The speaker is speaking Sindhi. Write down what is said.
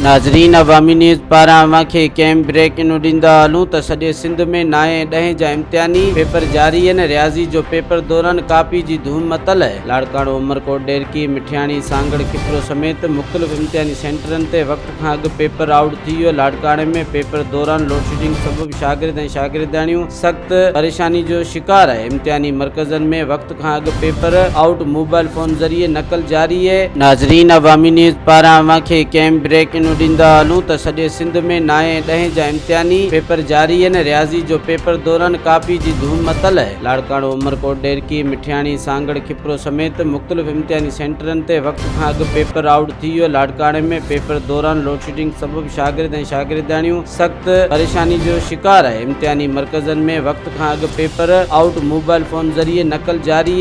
ناظرين عوامي نيوز پاران اوهان کي ڪيم بريڪ انو ڏيندا هلون ته سڄي سنڌ ۾ نائين ۽ ڏهين جا امتحاني پيپر جاري آهن رياضي جو پيپر دوران ڪاپي جي ڌوم متل آهي لاڙڪاڻو عمرڪوٽ ڏهرڪي مٺياڻي سانگهڙ کپرو سميت مختلف امتحاني سينٽرن تي وقت کان اڳ پيپر آئوٽ ٿي ويو لاڙڪاڻي ۾ پيپر دوران لوڊشيڊنگ سبب شاگرد ۽ شاگردياڻيون سخت پريشاني جو شڪار آهي امتحاني مرڪزن ۾ وقت کان اڳ پيپر آئوٽ موبائل فون ذريعي نقل جاري. ناظرين عوامي نيوز پاران اوهان کي ڪيم بريڪ انو ڏيندا هلون ته سڄي سنڌ ۾ نائين ۽ ڏهين جا امتحاني پيپر جاري آهن رياضي جو پيپر دوران ڪاپي جي ڌوم متل آهي لاڙڪاڻو عمرڪوٽ ڏهرڪي مٺياڻي سانگهڙ کپرو سميت مختلف امتحاني سينٽرن تي وقت کان اڳ پيپر آئوٽ ٿي ويو لاڙڪاڻي ۾ پيپر دوران لوڊشيڊنگ سبب شاگرد ۽ شاگردياڻيون سخت پريشاني جو شڪار آهي امتحاني مرڪزن ۾ وقت کان اڳ پيپر آئوٽ موبائل فون ذريعي نقل جاري.